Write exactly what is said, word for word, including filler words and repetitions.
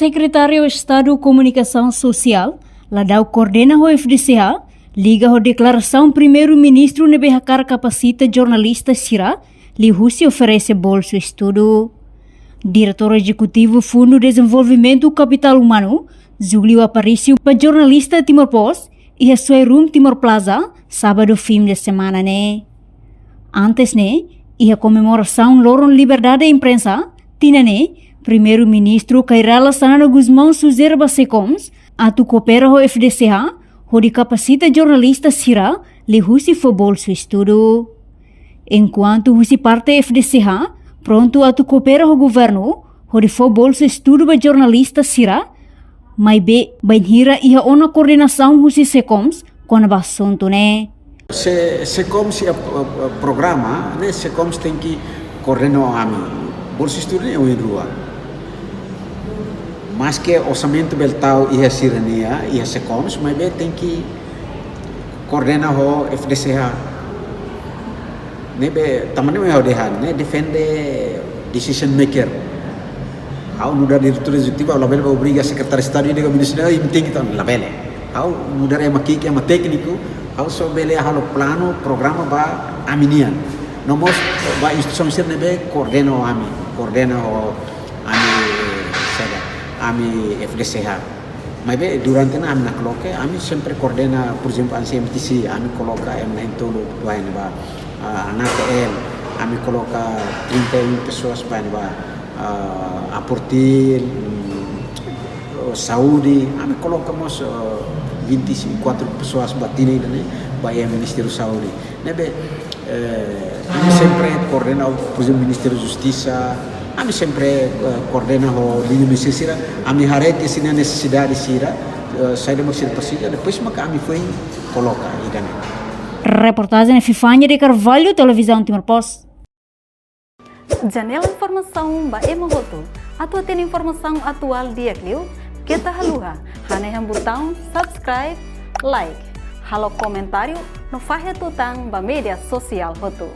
Sekretáriu Estadu Komunikasaun Sosiál, Ladau, koordena ho F D C H, liga ho deklarasaun Primeiru-Ministru ne'ebé hakarak kapasita jornalista sira liuhusi oferese bolsu estudu. Diretór Ezekutivu Fundu Dezenvolvimentu Kapitál Umanu, Júlio Aparício, ba jornalista Timor Post iha Showroom Timor Plaza, sábadu fim de semana ne'e. Antes ne'e, iha komemorasaun Loron Liberdade Imprensa, tinan ne'e, Primeiru-Ministru Kay Rala Xanana Gusmão sujere ba SEKOMS atu koopera ho F D C H hodi kapasita jornalista sira liuhusi fó bolsu estudu. Enkuantu husi parte F D C H prontu atu koopera ho governu hodi fó bolsu estudu ba jornalista sira, maibé bainhira iha ona koordenasaun husi SEKOMS kona-ba asuntu ne'e. Se, SEKOMS iha, eh, eh, programa, ne'e SEKOMS tenke koordena ho ami. Bolsu estudu ne'e oin rua. Maske orsamentu bele tau iha sira-nia, iha SEKOMS, maibé tenke koordena ho F D C H. Ne'ebé, tanba ne'e ha'u dehan, ne'e defende decision maker. Ha'u nu'udar diretór ezekutivu, ha'u labele ba obriga sekretáriu Estadu ida ka ministru, imi tenke tan, labele. Ha'u nu'udar ema ki'ik, ema tékniku, ha'u só bele halo planu, programa ba ami-nian. No mós ba instituisaun sira ne'ebé koordena ho ami, koordena ho ami, saida, ami F D C H. Maibé durante ne'e ami nakloke, ami sempre koordena, por ezemplu, hanesan M T C, ami koloka ema na'in-tolu ba iha ne'ebá, ah, ANATL, ami koloka trinta e um pessoas ba iha ne'ebá, ah, APORTIL, mm, saúde, ami koloka mós, ah, vinte e quatro pessoas ba tinan ida-ne'e, ba iha Ministériu Saúde. Ne'ebé, eh, ami sempre koordena, por ezemplu, Ministériu Justisa, ami sempre, eh, koordena ho liña ministériu sira, ami haree katak sira-nia nesesidade sira, eh, saida mak sira presiza, depois maka ami foin koloka ida-ne'e. Reportajen Epifania de Carvalho, Televizaun Timor Post. Janela informasaun ba ema hotu. Atu hatene informasaun atuál di'ak liu, keta haluha hanehan butaun subscribe, like, halo komentáriu no fahe tutan ba média sosiál hotu.